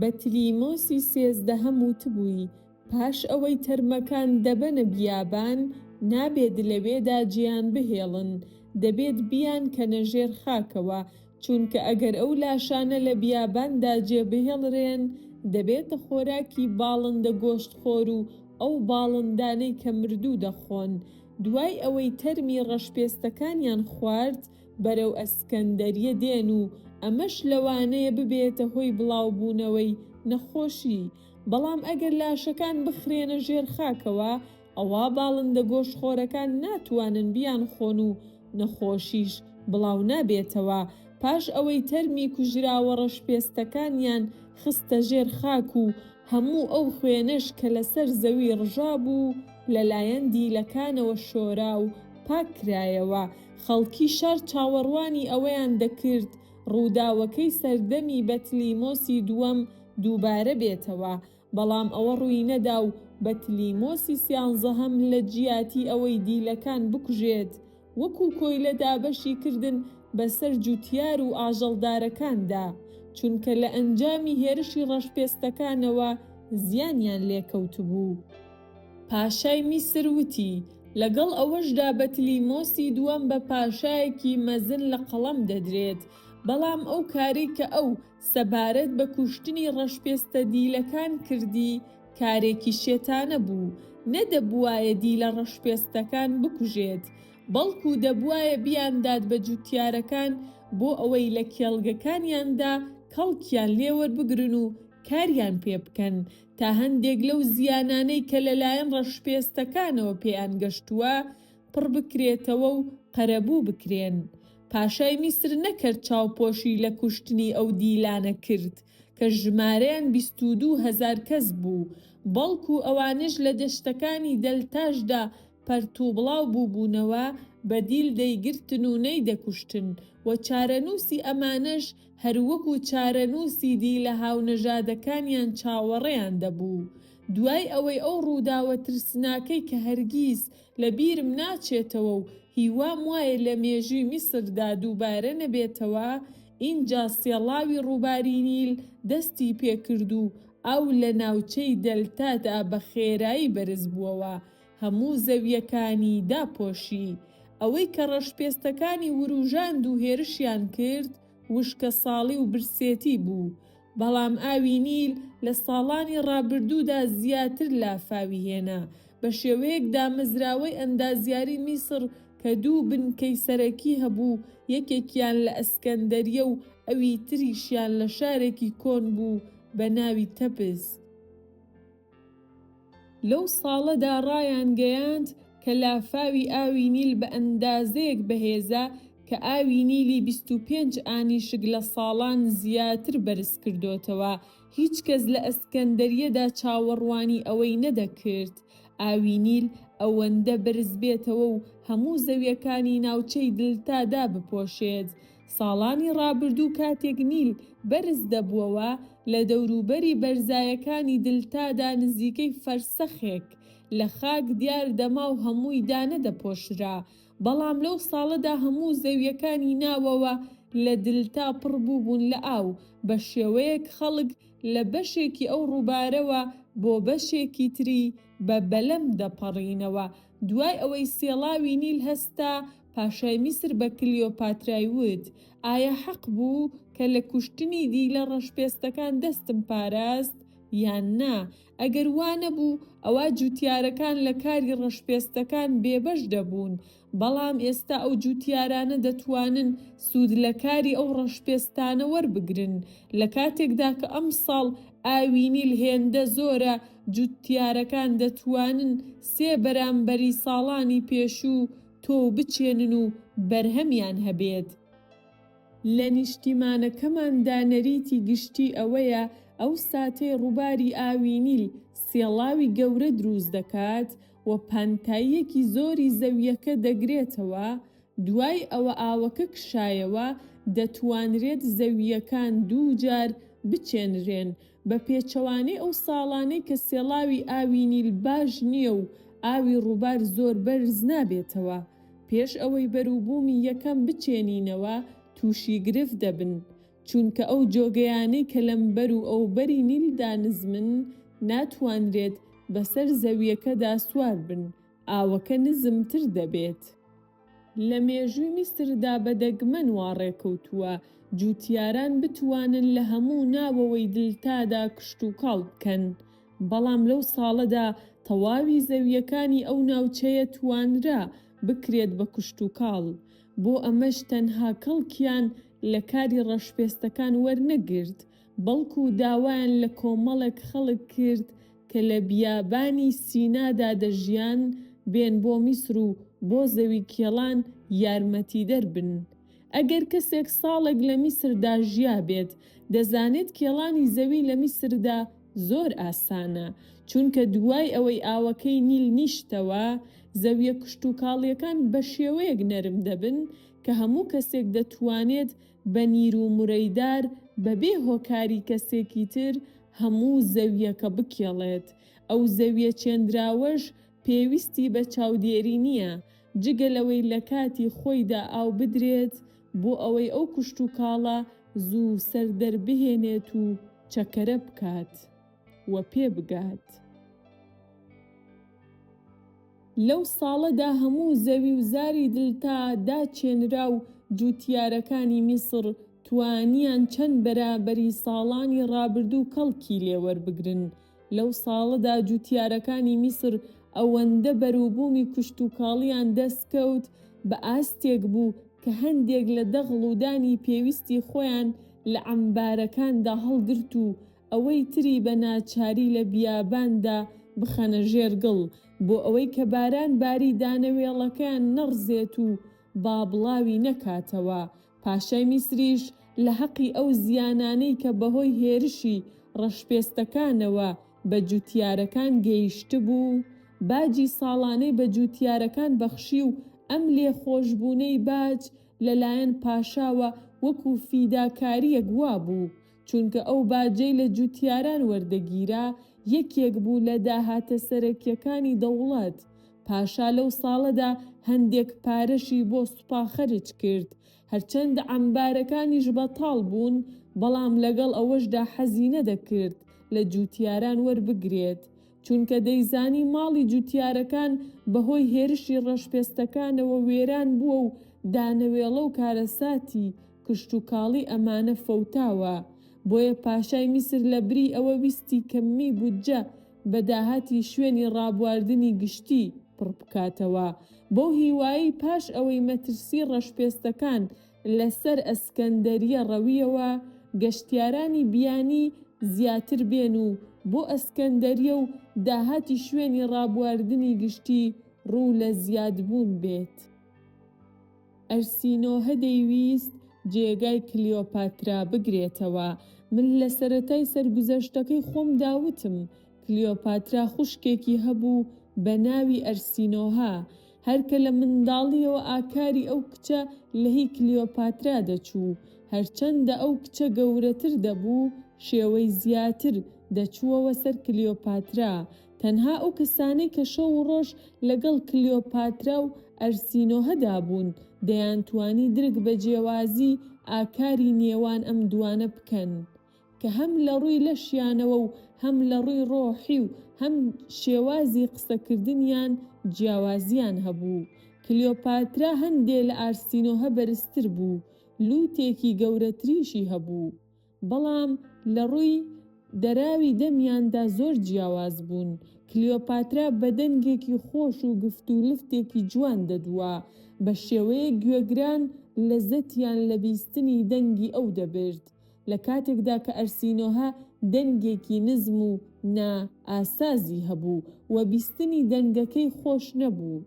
بەتلیمۆسی سێزدەهەم وتبووی، پاش ئەوەی تەرمەکان دەبەنە بیابان، نابێت لەوێدا جێیان بهێڵن، دەبێت بیانکەنە ژێر خاکەوە، چونکە ئەگەر ئەو لاشانە لە بیاباندا جێبهێڵرێن، دەبێتە خۆراکی باڵندە گۆشتخۆر و ئەو باڵندانەی کە مردوو دەخۆن. دوای ئەوەی تەرمی ڕەشپێستەکانیان خوارد، بەرەو ئەسکەندەریە دێن و ئەمەش لەوانەیە ببێتە هۆی بڵاوبوونەوەی نەخۆشی. بەڵام ئەگەر لاشەکان بخرێنە ژێر خاکەوە، ئەوا باڵندە گۆشتخۆرەکان ناتوانن بیانخۆن و نەخۆشیش بڵاو نابێتەوە، پاش ئەوەی تەرمی کوژراوە ڕەشپێستەکانیان خستە ژێر خاک و هەموو ئەو خوێنەش کە لەسەر زەوی ڕژابوو لەلایەن دیلەکانەوە شۆرا و پاک کرایەوە، خەڵکی شار چاوەڕوانی ئەوەیان دەکرد ڕووداوەکەی سەردەمی بەتلیمۆسی دووەم دووبارە بێتەوە، بەڵام ئەوە ڕووینەدا و بەتلیمۆسی سیانزەهەم لە جیاتی ئەوەی دیلەکان بکوژێت، وەکو کۆیلە دابەشی کردن بەسەر جوتیار و ئاژەڵدارەکاندا، چونکە لە ئەنجامی هێرشی ڕەشپێستەکانەوە زیانیان لێکەوتبوو. پاشای میسر وتی، لەگەڵ ئەوەشدا بەتلیمۆسی دووەم بە پاشایەکی مەزن لە قەڵەم دەدرێت، بەڵام ئەو کارەی کە ئەو سەبارەت بە کوشتنی ڕەشپێستە دیلەکان کردی، کارێکی شێتانە بوو. نەدەبووایە دیلە ڕەشپێستەکان بکوژێت، بەڵکو دەبووایە بیاندات بە جوتیارەکان بۆ ئەوەی لە کێڵگەکانیاندا کەڵکیان لێوەربگرن و کاریان پێبکەن تا هەندێک لەو زیانانەی کە لەلایەن ڕەشپێستەکانەوە پێیان گەشتووە پڕبکرێتەوە و قەرەبوو بکرێن. پاشای میسر نەکەرد چاوپۆشی لە کوشتنی ئەو دیلانە کرد کە ژمارەیان 22 هەزار کەس بوو، بەڵکو ئەوانەش لە دەشتەکانی دەلتاشدا پەرتوبڵاو بووبوونەوە بە دیل دەیگرتن و نەیدەکوشتن و چارەنووسی ئەمانەش هەروەکو چارەنووسی دیلە هاونەژادەکانیان چاوەڕێیان دەبوو. دوای ئەوەی ئەو ڕووداوە ترسناکەی کە هەرگیز لە بیرم ناچێتەوە و هیوام وایە لە مێژووی میسردا دووبارە نەبێتەوە، ئینجا سێڵاوی ڕووباری نیل دەستی پێکرد و ئاو لە ناوچەی دەلتادا بە خێرایی بەرزبووەوە، هەموو زەوییەکانی داپۆشی. ئەوەی کە ڕەشپێستەکانی وروژاند و هێرشیان کرد، وشکەساڵی و برسێتی بوو، بەڵام ئاوی نیل لە ساڵانی ڕابردوودا زیاتر لافاوی هێنا، بە شێوەیەک دامەزراوەی ئەندازیاری میسڕ کە دوو بنکەی سەرەکی هەبوو، یەکێکیان لە ئەسکەندەریە و ئەوی تریشیان لە شارێکی کۆن بوو بە ناوی تەبس. لەو ساڵەدا ڕایانگەیاند کە لافاوی ئاوی نیل بە ئەندازەیەک بەهێزە کە ئاوی نیلی 25 ئانیشک لە ساڵان زیاتر بەرزکردۆتەوە، هیچ کەس لە ئەسکەندەریەدا چاوەڕوانی ئەوەی نەدەکرد ئاوی نیل ئەوەندە بەرزبێتەوە و هەموو زەویەکانی ناوچەی دلتا دابپۆشێت. ساڵانی ڕابردوو کاتێک نیل بەرز دەبووەوە، لە دەوروبەری بەرزایەکانی دلتادا نزیکەی فەرسەخێک لە خاک دیار دەما و هەمووی دانەدەپۆشرا، بەڵام لەو ساڵەدا هەموو زەویەکانی ناوەوە لە دلتا پڕ بووبوون لە ئاو، بە شێوەیەک خەڵک لە بەشێکی ئەو ڕووبارەوە بۆ بەشێکی تری بە بەلەم دەپەڕینەوە. دوای ئەوەی سێڵاوی نیل هەستا، پاشای میسر بە کلیۆپاترای وت، ئایا حەق بوو کە لە کوشتنی دیلە ڕەشپێستەکان دەستم پاراست یان نا؟ ئەگەر وا نەبوو، ئەوا جوتیارەکان لە کاری ڕەشپێستەکان بێبەش دەبوون. بەڵام ئێستا ئەو جوتیارانە دەتوانن سوود لە کاری ئەو ڕەشپێستانە وەربگرن، لە کاتێکدا کە ئەمساڵ ئاوی نیل هێندە زۆرە، جوتیارەکان دەتوانن سێ بەرامبەری ساڵانی پێشوو تۆو بچێنن و بەرهەمیان هەبێت. لە نیشتیمانەکەماندا نەریتی گشتی ئەوەیە ئەو ساتەی ڕووباری ئاوی نیل سێڵاوی گەورە دروست دەکات و پانتاییەکی زۆری زەوییەکە دەگرێتەوە، دوای ئەوە ئاوەکە کشایەوە دەتوانرێت زەوییەکان دووجار بچێنرێن، بە پێچەوانەی ئەو ساڵانەی کە سێڵاوی ئاوی نیل باش نییە و ئاوی ڕووبار زۆر بەرز نابێتەوە. پێش ئەوەی بەروبوومی یەکەم بچێنینەوە تووشی گرفت دەبن. چونکە ئەو جۆگەیانەی کە لەمبەر و ئەوبەری نیلدا نزمن، ناتوانرێت بەسەر زەوییەکەدا سوار بن، ئاوەکە نزمتر دەبێت. لە مێژووی میسردا بە دەگمەن وا ڕێکەوتووە جووتیاران بتوانن لە هەموو ناوەوەی دلتادا کشتوکاڵ بکەن، بەڵام لەو ساڵەدا تەواوی زەوییەکانی ئەو ناوچەیە توانرا بکرێت بە کشتوکاڵ، بۆ ئەمەش تەنها کەڵکیان لە کاری ڕەشپێستەکان وەرنەگرت، بەڵکو داوایان لە کۆمەڵێک خەڵک کرد کە لە بیابانی سینادا دەژیان بێن بۆ میسر و بۆ زەویکێڵان یارمەتیدەر بن. ئەگەر کەسێک ساڵێک لە میسردا ژیابێت، دەزانێت کێڵانی زەوی لە میسردا زۆر ئاسانە، چونکە دوای ئەوەی ئاوەکەی نیل نیشتەوە، زەویە کشتوکاڵیەکان بەشێوەیەک نەرم دەبن کە هەموو کەسێک دەتوانێت بە نیر و مرەیدار بەبێ هۆکاری کەسێکی تر هەموو زەویەکە بکێڵێت، ئەو زەویە چێندراوەش پێویستی بە چاودێری نییە، جگە لەوەی لەکاتی خۆیدا ئاو بدرێت بۆ ئەوەی ئەو کشتوکاڵە زوو سەر دەربهێنێت و چەکەرە بکات و پێبگات. لەو ساڵەدا هەموو زەوی و زاری دلتا داچێنرا و جووتیارەکانی میسڕ توانیان چەند بەرابەری ساڵانی ڕابردوو کەڵکی لێ وەربگرن. لەو ساڵەدا جووتیارەکانی میسر ئەوەندە بەروبوومی کشتوکاڵیان دەست کەوت بە ئاستێک بوو کە هەندێک لە دەغڵ و دانی پێویستی خۆیان لە عەمبارەکاندا هەڵگرت و ئەوەی تری بە ناچاری لە بیاباندا بخەنە ژێر گڵ بۆ ئەوەی کە باران باری دانەوێڵەکەیان نەڕزێت و با بڵاوی نەکاتەوە. پاشای میسریش لە هەقی ئەو زیانانەی کە بەهۆی هێرشی ڕەشپێستەکانەوە بە جوتیارەکان گەیشتبوو، باجی ساڵانەی بە جوتیارەکان بەخشی و ئەم لێخۆشبوونەی باج لەلایەن پاشاوە وەکو فیداکارییەک وابوو، چونکە ئەو باجەی لە جوتیاران وەردەگیرا یەکێک بوو لە داهاتە سەرەکیەکانی دەوڵەت، پاشا لەو ساڵەدا هەندێک پارەشی بۆ سوپا خەرج کرد، هەرچەندە عەمبارەکانیش بەتاڵ بوون، بەڵام لەگەڵ ئەوەشدا حەزی نەدەکرد لە جوتیاران وەربگرێت، چونکە دەیزانی ماڵی جوتیارەکان بەهۆی هێرشی ڕەشپێستەکانەوە وێران بووە و دانەوێڵە و کارەساتی کشتوکاڵی ئەمانە فەوتاوە، بۆیە پاشای میسر لەبری ئەوە ویستی کەممی بودجە بە داهاتی شوێنی ڕابواردنی گشتی پڕ بکاتەوە، بەو هیوایەی پاش ئەوەی مەترسی ڕەشپێستەکان لەسەر ئەسکەندەریە ڕەویەوە، گەشتیارانی بیانی زیاتر بێن و بۆ ئەسکەندەریە و داهاتی شوێنی ڕابواردنی گشتی ڕوو لە زیادبوون بێت. ئەرسینۆهە دەیویست جێگای کلیۆپاترا بگرێتەوە. من لە سەرەتای سەرگوزەشتەکەی خۆمدا وتم، کلیۆپاترا خوشکێکی هەبوو بە ناوی ئەرسینۆهە. هەر کە لە منداڵییەوە ئاکاری ئەو کچە لە هی کلیۆپاترا دەچوو. هەرچەندە ئەو کچە گەورەتر دەبوو، شێوەی زیاتر دەچووەوە سەر کلیۆپاترا. تەنها ئەو کەسانەی کە شەو و ڕۆژ لەگەڵ کلیۆپاترا و ئەرسینۆهەدا بوون، دەیانتوانی درک بە جیاوازی ئاکاری نێوان ئەم دوانە بکەن، کە هەم لە ڕووی لەشیانەوە و هەم لە ڕووی ڕۆحی و هەم شێوازی قسەکردنیان جیاوازییان هەبوو. کلیۆپاترا هەندێ لە ئارسینۆهە بەرزتر بوو، لووتێکی گەورەتریشی هەبوو. بەڵام لە ڕووی دەراوی دەمیاندا زۆر جیاواز بوون. کلیۆپاترا بە دەنگێکی خۆش و گفت و لفتێکی جوان دەدوا، بە شێوەیەک گوێگران لەزەتیان لە بیستنی دەنگی ئەو دەبرد. لە کاتێکدا کە ئەرسینۆهە دەنگێکی نزم و نا ئاسازی هەبوو و بیستنی دەنگەکەی خۆش نەبوو.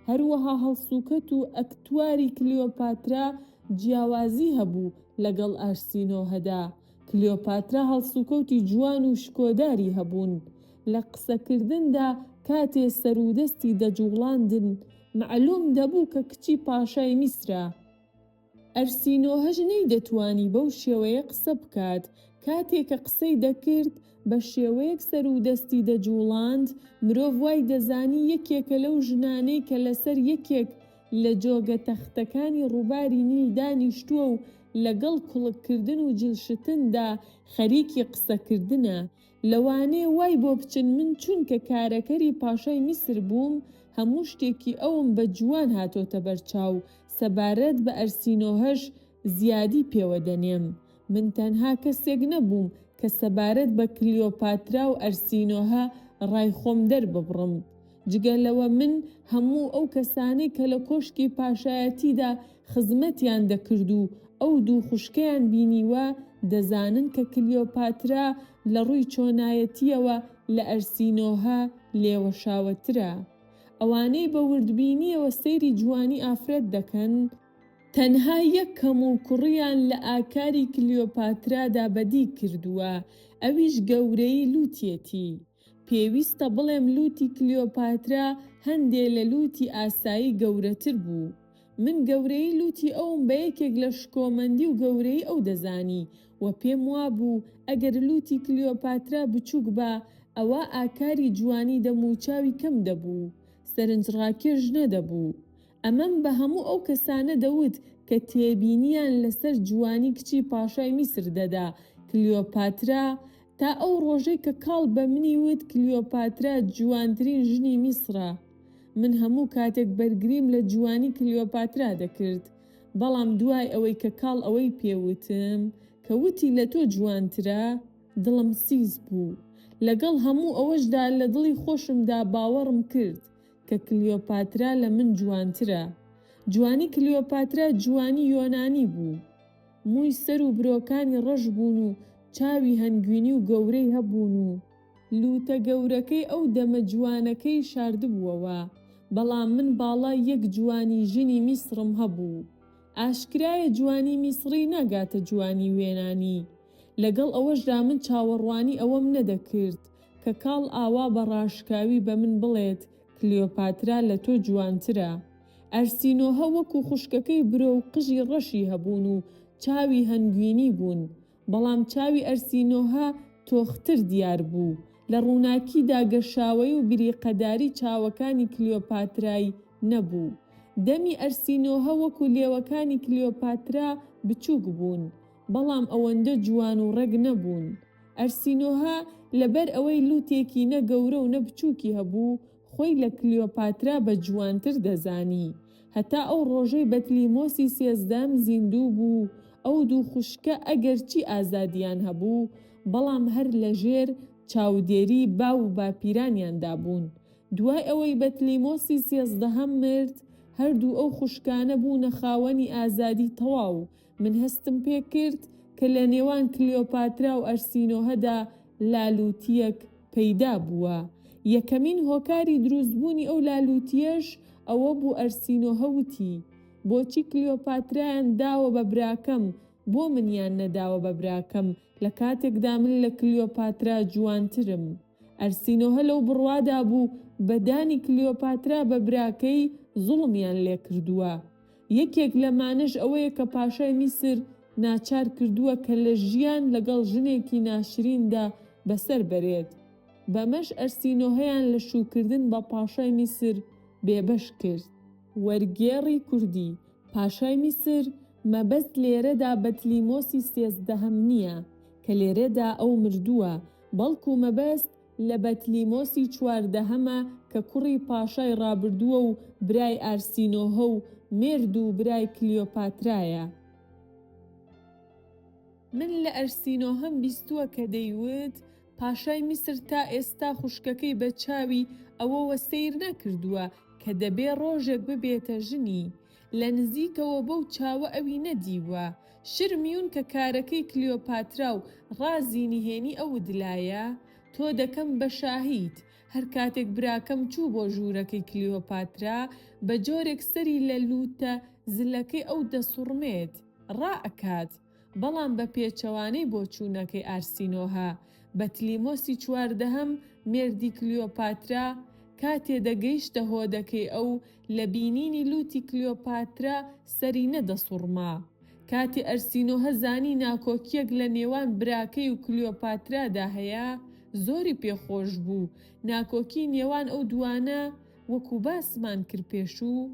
هەروەها هەڵسوکەت و ئەکتواری کلیۆپاترا جیاوازی هەبوو لەگەڵ ئارسینۆهەدا. کلیۆپاترا هەڵسوکەوتی جوان و شکۆداری هەبوون. لە قسەکردندا کاتێ سەر و دەستی دەجوڵاندن، مەعلوم دەبوو کە کچی پاشای میسرە. ئەرسینۆهەش نەیدەتوانی بەو شێوەیە قسە بکات، کاتێ کە قسەی دەکرد بە شێوەیەک سەر و دەستی دەجوڵاند مرۆڤ وای دەزانی یەکێکە لەو ژنانەی کە لەسەر یەکێک لە جۆگە تەختەکانی ڕووباری نیل دانیشتووە و. لەگەڵ کوڵککردن و جلشتندا خەریکی قسەکردنە. لەوانەیە وای بۆ بچن من چونکە کارەکەری پاشای میسر بووم، هەموو شتێکی ئەوم بە جوان هاتۆتە بەرچاو، سەبارەت بە ئەرسینۆهەش زیادی پێوە دەنێم. من تەنها کەسێک نەبووم کە سەبارەت بە کلیۆپاترا و ئەرسینۆهە ڕای خۆم دەرببڕم. جگە لەوە من هەموو ئەو کەسانەی کە لە کۆشکی پاشایەتیدا خزمەتیان دەکرد و ئەو دوو خوشکەیان بینیوە، دەزانن کە کلیۆپاترا لە ڕووی چۆنایەتییەوە لە ئەرسینۆهە لێوەشاوەترە. ئەوانەی بە وردبینییەوە سەیری جوانی ئافرەت دەکەن، تەنها یەک کەموکوڕییان لە ئاکاری کلیۆپاترادا بەدی کردووە، ئەویش گەورەیی لووتیەتی. پێویستە بڵێم لووتی کلیۆپاترا هەندێ لە لووتی ئاسایی گەورەتر بوو. من گەورەیی لووتی ئەوم بە یەکێک لە شکۆمەندی و گەورەیی ئەو دەزانی و پێم وابوو ئەگەر لووتی کلیۆپاترا بچووک با ئەوا ئاکاری جوانی دەموچاوی کەم دەبوو، سەرنجڕاکێش نەدەبوو. ئەمەم بە هەموو ئەو کەسانە دەوت کە تێبینییان لەسەر جوانی کچی پاشای میسر دەدا، کلیۆپاترا، تا ئەو ڕۆژەی کە کاڵ بە منی وت کلیۆپاترا جوانترین ژنی میسرە. من هەموو کاتێک بەرگریم لە جوانی کلیۆپاترا دەکرد، بەڵام دوای ئەوەی کە کاڵ ئەوەی پێ وتم، کە وتی لە تۆ جوانترە، دڵم سیس بوو. لەگەڵ هەموو ئەوەشدا لە دڵی خۆشمدا باوەڕم کرد کە کلیۆپاترا لە من جوانترە. جوانی کلیۆپاترا جوانی یۆنانی بوو. مووی سەر و برۆکانی ڕەش بوون و چاوی هەنگوینی و گەورەی هەبوون و. لووتە گەورەکەی ئەو دەمە جوانەکەی شاردبووەوە. بەڵام من باڵای یەک جوانی ژنی میسڕم هەبوو. ئاشکرایە جوانی میسڕی ناگاتە جوانی وێنانی. لەگەڵ ئەوەشدا من چاوەڕوانی ئەوەم نەدەکرد کە کاڵ ئاوا بە ڕاشکاوی بە من بڵێت کلیۆپاترا لە تۆ جوانترە. ئەرسینۆهە وەکو خوشکەکەی برۆ و قژی ڕەشی هەبوون و چاوی هەنگوینی بوون، بەڵام چاوی ئەرسینۆهە تۆختر دیار بوو. لە ڕووناکیدا گەشاوەیی و بریقەداری چاوەکانی کلیۆپاترای نەبوو. دەمی ئەرسینۆهە وەکو لێوەکانی کلیۆپاترا بچووک بوون، بەڵام ئەوەندە جوان و ڕێک نەبوون. ئەرسینۆهە لەبەر ئەوەی لووتێکی نە گەورە و نە بچووکی هەبوو، خۆی لە کلیۆپاترا بە جوانتر دەزانی. هەتا ئەو ڕۆژەی بەتلیمۆسی سێزدەهەم زیندوو بوو، ئەو دوو خوشکە ئەگەرچی ئازادییان هەبوو، بەڵام هەر لەژێر چاودێریی باو و باپیرانیاندا بوون. دوای ئەوەی بەتلیمۆسی سێزدەهەم مرد، هەردوو ئەو خوشکانە بوونە خاوەنی ئازادیی تەواو، من هەستم پێ کرد کە لە نێوان کلیۆپاترا و ئەرسینۆهەدا لالووتییەک پەیدا بووە. یەکەمین هۆکاری دروستبوونی ئەو لالووتییەش ئەوە بوو ئەرسینۆهە وتی، بۆچی کلیۆپاترایان داوە بە براکەم، بۆ منیان نەداوە بە براکەم، لە کاتێکدا من لە کلیۆپاترا جوانترم. ئەرسینۆهە لەو بڕوادا بوو بە دانی کلیۆپاترا بە براکەی زوڵمیان لێ کردووە. یەکێک لەمانەش ئەوەیە کە پاشای میسر ناچار کردووە کە لە ژیان لەگەڵ ژنێکی ناشریندا بەسەر بەرێت. بەمەش ئەرسینۆهەیان لە شووکردن بە پاشای میسر بێبەش کرد. وەرگێڕی کوردی، پاشای میسر، مەبەست لێرەدا بەتلیمۆسی سێزدەهەم نییە، کە لێرەدا ئەو مردووە، بەڵکو مەبەست لە بەتلیمۆسی چواردەهەمە کە کوڕی پاشای ڕابردووە و برای ئارسینۆهە و مێرد و برای کلیۆپاترایە. من لە ئەرسینۆهەم بیستووە کە دەیوت، پاشای میسر تا ئێستا خوشکەکەی بە چاوی ئەوەوە سەیر نەکردووە کە دەبێ ڕۆژێک ببێتە ژنی. لە نزیکەوە بەو چاوە ئەوی نەدیوە. شرمیون کە کارەکەی کلیۆپاترا و ڕازی نهێنی ئەوت لایە، تۆ دەکەم بە شاهید، هەر کاتێک براکەم چوو بۆ ژوورەکەی کلیۆپاترا، بە جۆرێک سەری لە لووتە زلەکەی ئەو دەسوڕمێت، ڕائەکات. بەڵام بە پێچەوانەی بۆچوونەکەی ئارسینۆهە، بەتلیمۆسی چواردەهەم، مێردی کلیۆپاترا، کاتێ دەگەیشتە هۆدەکەی ئەو، لە بینینی لووتی کلیۆپاترا سەری نەدەسوڕما. کاتێ ئەرسینۆهە زانی ناکۆکییەک لە نێوان براکەی و کلیۆپاترادا هەیە، زۆری پێ خۆش بوو. ناکۆکیی نێوان ئەو دووانە، وەکوو باسمان کرد پێشوو،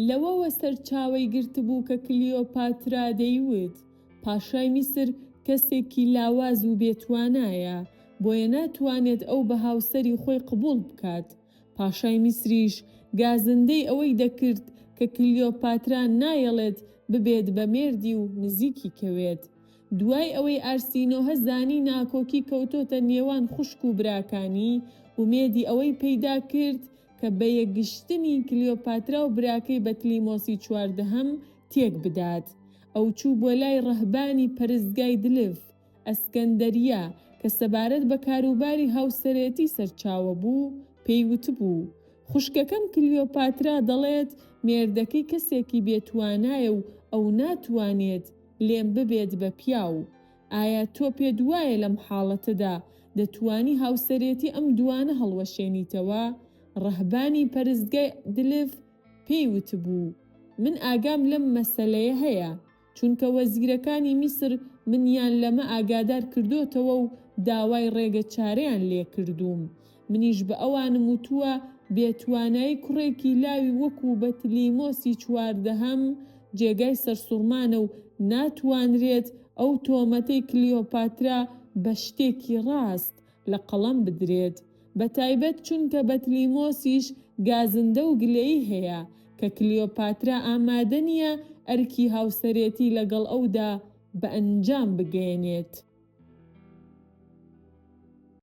لەوەوە سەرچاوەی گرتبوو کە کلیۆپاترا دەیوت. پاشای میسر کەسێکی لاواز و بێتوانایە، بۆیە ناتوانێت ئەو بە هاوسەری خۆی قبوڵ بکات. پاشای میسریش گازندەی ئەوەی دەکرد کە کلیۆپاترا نایەڵێت ببێت بە مێردی و نزیکی کەوێت. دوای ئەوەی ئارسینۆهە زانی ناکۆکی کەوتۆتە نێوان خوشک و براکانی، ئومێدی ئەوەی پەیدا کرد کە بە یەکگشتنی کلیۆپاترا و براکەی بەتلیمۆسی چواردەهەم تێک بدات. ئەو چوو بۆ لای ڕەهبانی پەرستگای دلف، ئەسکەندەریە، کە سەبارەت بە کاروباری هاوسەرێتی سەرچاوە بوو، پێی وتبوو، خوشکەکەم کلیۆپاترا دەڵێت مێردەکەی کەسێکی بێ توانایە و ئەو ناتوانێت لێم ببێت بە پیاو. ئایا تۆ پێت وایە لەم حاڵەتەدا دەتوانی هاوسەرێتی ئەم دووانە هەڵوەشێنیتەوە؟ ڕەهبانی پەرستگای دلف پێی وتبوو، من ئاگام لەم مەسەلەیە هەیە، چونکە وەزیرەکانی میسر منیان لەمە ئاگادار کردۆتەوە و داوای ڕێگە چارەیان لێ کردووم. منیش بە ئەوانم وتووە بێتوانایی کوڕێکی لاوی وەکوو بەتلیمۆسی چواردەهەم جێگای سەرسوڕمانە و ناتوانرێت ئەو تۆمەتەی کلیۆپاترا بە شتێکی ڕاست لە قەڵەم بدرێت، بەتایبەت چونکە بەتلیمۆسیش گازندە و گلەیی هەیە کە کلیۆپاترا ئامادە نییە ئەرکی هاوسەرێتی لەگەڵ ئەودا بە ئەنجام بگەیەنێت.